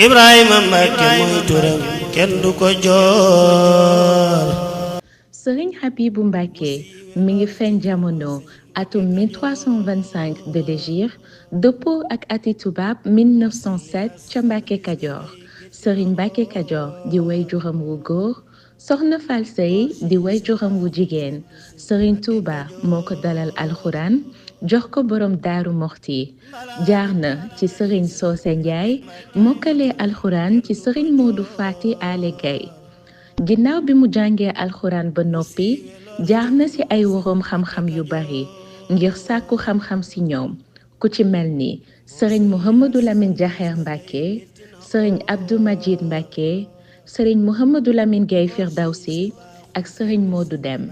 Ibrahima Mbàkke mooy turam kenn du ko joor. Sëriñ Habibu Mbàkke mi ngi feeñ jamono atum 1325 de l'hégire dëppoo ak ati tubaab 1907 ca Mbàkke Kajoor. Sëriñ Mbàkke Kajoor di waajuram wu góor, soxna Fal Sey di waajuram wu jigéen. Sëriñ Tuuba moo ko dalal alxuraan jox ko borom Daaru Moxti. jaar na ci sëriñ Soose Njaay mokkalee alxuraan ci sëriñ Moodu Faati Ale Gay. ginnaaw bi mu jàngee alxuraan ba noppi jaar na ci ay woroom xam-xam yu bari ngir sàkku xam-xam ci ñoom, ku ci mel ni sëriñ Mouhamadou Lamine Jaxeer Mbàkke, sëriñ Abdou Majid Mbàkke, sëriñ Mouhamadou Lamine Gay Firdawsi ak sëriñ Moodu Dem.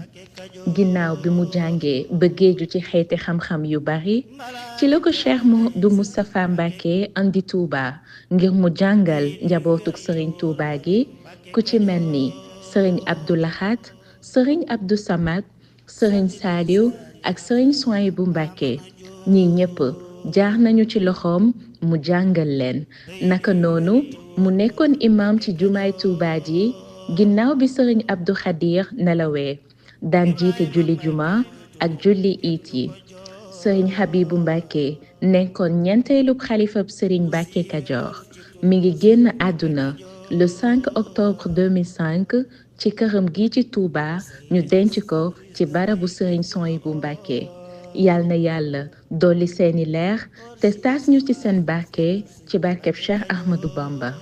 ginnaaw bi mu jàngee ba géeju ci xeeti xam-xam yu bari ci la ko Cheikh Modou Moustapha Mbàkke andi Touba ngir mu jàngal njabootuk sëriñ Touba gi, ku ci mel ni sëriñ Abdou Lahat, sëriñ Abdou Samad, sëriñ Saaliw ak sëriñ Suwaybu Mbàkke. ñi ñépp jaar nañu ci loxoom mu jàngal leen. naka noonu mu nekkoon imam ci jumaay Touba ji ginnaaw bi sëriñ Abdou Khadir nelawee, daan jiite julli juma ak julli iit yi. sëriñ Habibu Mbàkke nekkoon ñeenteelub xalifab sëriñ Mbàkke Kajoor. mi ngi génn àdduna le 5 octobre 2005 ci këram gi ci Touba, ñu denc ko ci barabu sëriñ Suwaybu Mbàkke. yal na yàlla dolli seeni leer te taas ñu ci seen barke ci barkeb Cheikh Ahmadou Bamba.